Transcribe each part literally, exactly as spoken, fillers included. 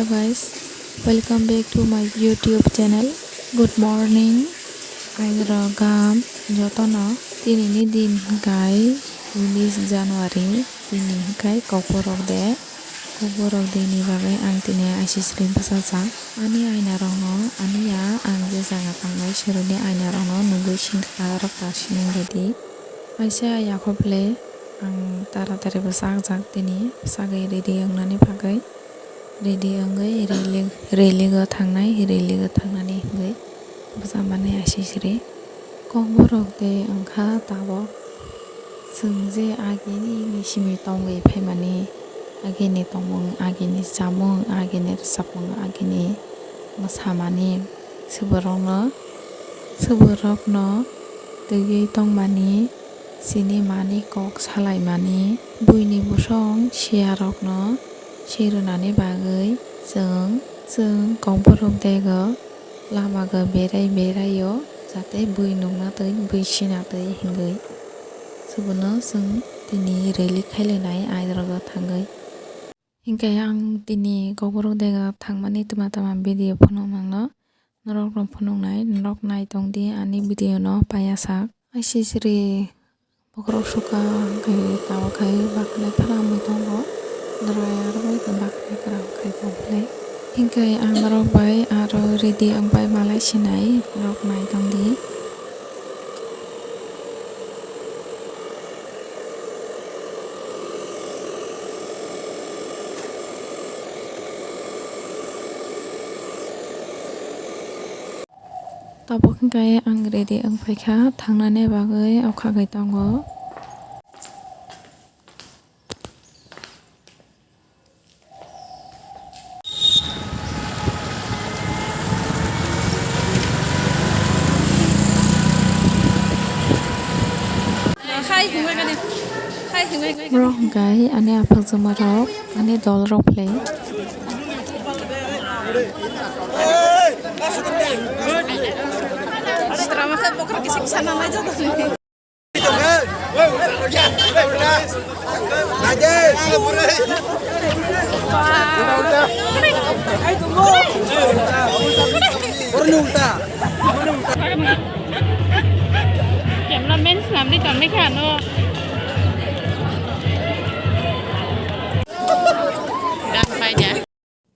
Hello guys, welcome back to my YouTube channel. Good morning. Airok gam jotono tinini din hwnkhe unis January, tini hwnkhe Kokborok de. Kokborok de ni bagwi ang tini aisisri bwsajak. Ani ainarokno, ani ya ang je jaga tangnai seroni ainarokno nugwi sinkha rok ta sinung rwdi. Kaisa yakhoble ang taratari bwsajak tini, bwsagwi ready wngnani bagwi. Ready wngwi rally, rally-o thangnai, rally-o thangnani hwnkhe bwchamani aisisri. Kokborok de wngkha tabok. Chwng je agini ni simi tongwi phaimani, agini tongmung, agini chamung, agini rwchapmung, agini mwsamani, swborokno, swborokno twiwi tongmani, chini mani kok salaimani, buini bosong siyarokno sirwnani bagwi chwng, chwng Kokborok dego lamago berai berai-o, jate bui nukna twi, bui sina twi hingwi. Chwngno chwng tini rally khailainai airokgo thangwi. Hinkhe ang tini Kokborok dega thangmani tama tama video phunuknangno, norokno phunuknai, norok nai tongdi ani video no paiyasak. Aisisri bokhorok suka hwnkhe tabuk khai baknai phana mui tongo, dwrai aro bai khe baknai kwrang khai tongphilai. Hinkhe ang norok bai aro ready wngpai malai sinai, norok nai tongdi. Tabuk hwnkhe ang ready wngphaikha, thangnani bagwi okha khai tongo. Borok hwnkhe ani aphakjwmarok, ani dolrok phlai. Drama khe bokhorok kisa kisa nanglai jotoni. Cameraman swnamwi tongmikha ano. Gan paida.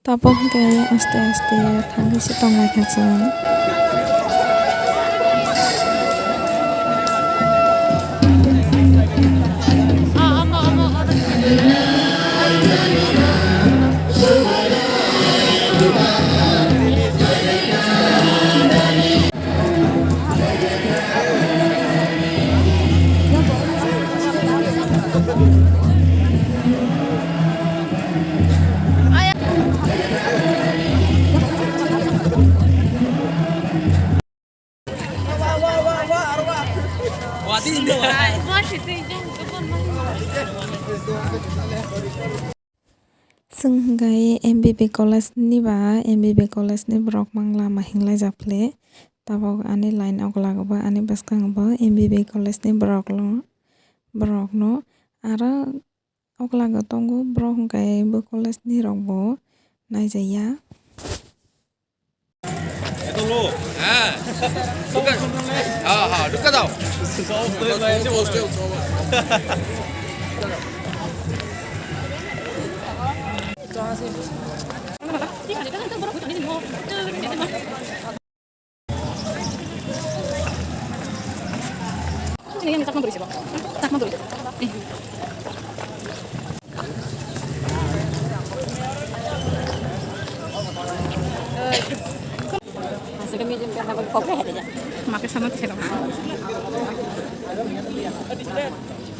Tabuk hwnkhe aste aste thangwi se tonglaikha chwng. Chwng hwnkhe M B B college ni ba, M B B college ni borok mang lama hinglai jak phile. Tabuk ani line o kwlago bo, ani bwskango bo M B B college ni borok lo, borok no aro o kwlago tongo borok hwnkhe bo college ni rok bo nai jaya.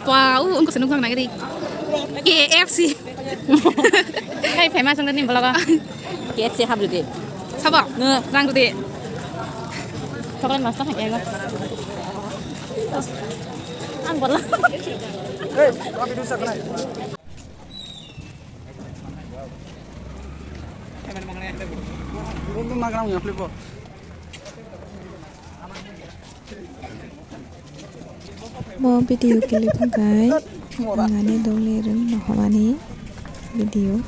Wow, wngkha se nukjak nai ri. K F C. Hai, famous wngkha ni vlog o. K F C hap rwdi. Sabo? Nge. Rang rwdi. Chocolate mas tong hai ego. Ang bola. Hey, kami dulu sa kanai. Ini makan yang flip. Bo video clip hwnkhe ang ani dogni ring no hamani video.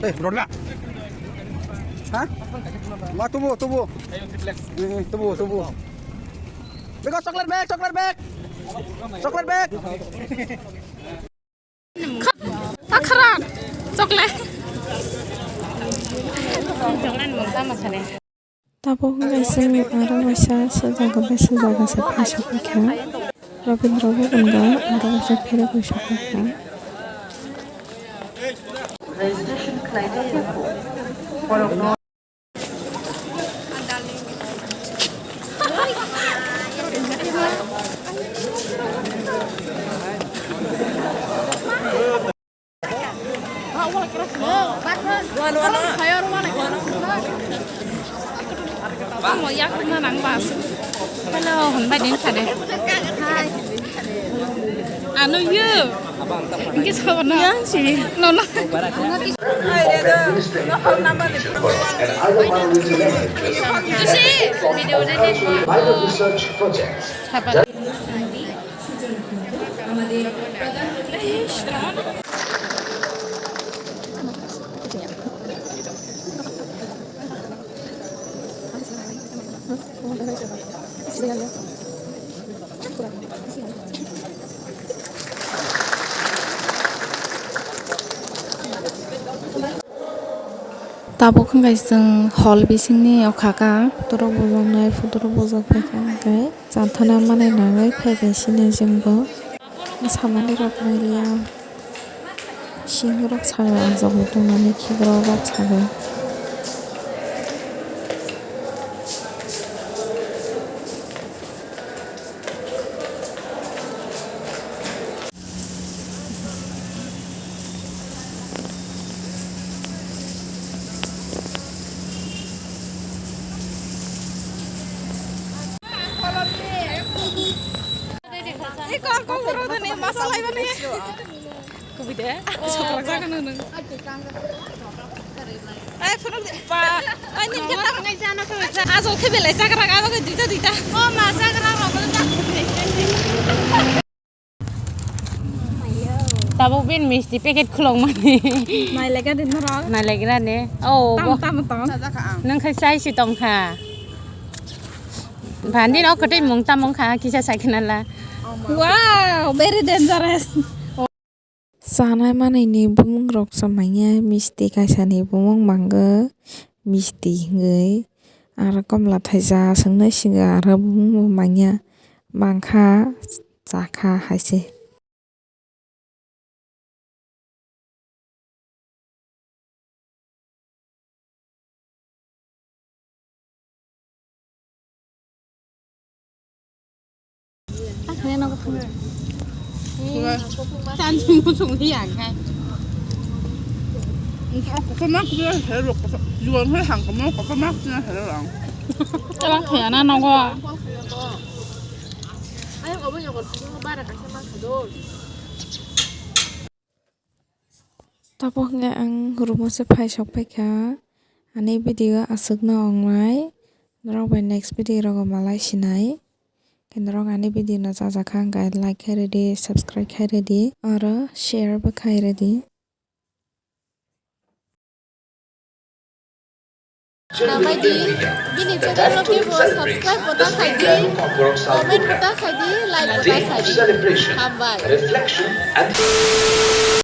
Eh, bro, na. Ha? Ma, tubo, tubo. Eh, tubo, tubo. Bego, chocolate bag, chocolate bag. Chocolate bag. Khakran, chocolate. Chocolate mung tamo sale. Tabuk hwnkhe chwng aro waisa sujagwi bai sujagasa phai sokphaikha. Rabindra bo wngkha aro waisa pherek bai sokphaikha. Hello, hwnbai din sade. Ano you. Yang si. No, no. Video research project. Tabuk hwnkhe chwng hall bisingni o kha kha, photo rok bojaknai, photo rok bojak paikha hwnkhe. Chathana manwi nangwi phaibai sini chwngbo. Samani rok nai liya. Sing rok saga ajagwi tongmani khikrok rok saga. Ajo khe belai chagra, abo khe duita duita. O ma chagra rok. Tabuk bini misti packet khulokmani. Nailaikha de norok. Nailaikha de. Oh, tamo, bo. Tamo, tamo. Nung khai chai si tong kha. Bhandi no kwtwi mung tamo kha kisa sai khna la. Wow, very dangerous. Chanai manwi ni bumung rok se manya misti kaisa ni bumung mango misti hingwi aro komla thaisa aswk nai singo aro bumung bo manya. Mangkha, chakha hai se. Chalak phaiya na nogo. Tabuk hwnkhe ang room o se phai sok phaikha. Ani video aswkno wngnai. Norok bai next video rogo malai sinai. Khe norok ani video no chajakha hwnkhe like khai rwdi, subscribe khai rwdi, aro share bo khai rwdi. Nabaidi, bini channel no kebo subscribe button khaidi, comment button khaidi, like button khaidi. Hambai.